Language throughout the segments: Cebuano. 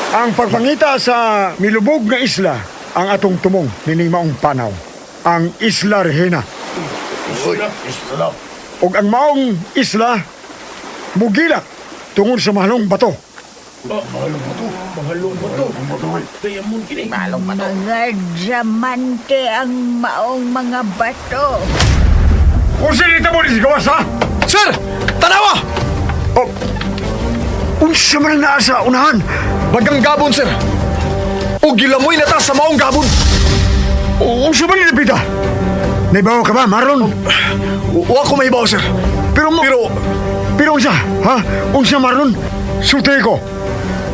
Ang pagpangita sa milubog nga isla ang atong tumong nining maong panaw. Ang Isla Regina. Ug ang maong isla mugilak tungod sa mahalong bato. Mga diamante ang maong mga bato. Unsa ni tamo ni gawas, ha? Sir! Tanawa! Oh, unsa man ang naa sa unahan? Bagang gabon, sir! O gilamoy na ta sa maong gabon! Unsa man ni Pita? Naibaw ka ba, Marlon? Wa ko mahibaw, sir. Pero mo. Pero, Pero unsa, ha? Unsa, Marlon? Sulti ko.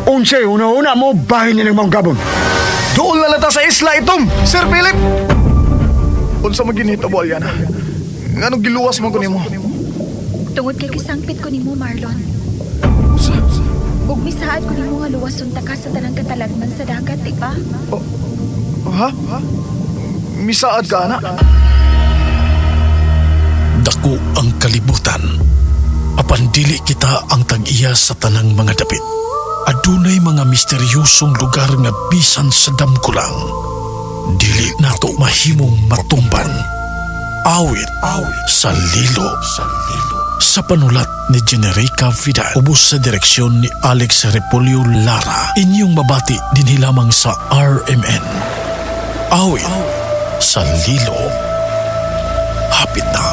Unsa una-una mo bahin nilang maong gabon. Doon na lang ta sa isla itom, Sir Philip! Unsa man ginhitabo, Aliana? Nganong giluwas man ko nimo? Tungod kay kisangpit ko nimo, Marlon. Ug misaad ko nimo nga luwason ta ka sa tanang katalagman sa dagat, di ba? Ha? Misaad ka, ana? Dako ang kalibutan. Apan dili kita ang tag-iya sa tanang mga dapit. Adunay mga misteryosong lugar nga bisan sa damgo lang. Dili nato mahimong matumban. Awit sa Lilo. Sa panulat ni Generica Vidal, ubos sa direksyon ni Alex Repolyo Lara. Inyong mabati dinhi lamang sa RMN. Awit sa Lilo. Hapit na.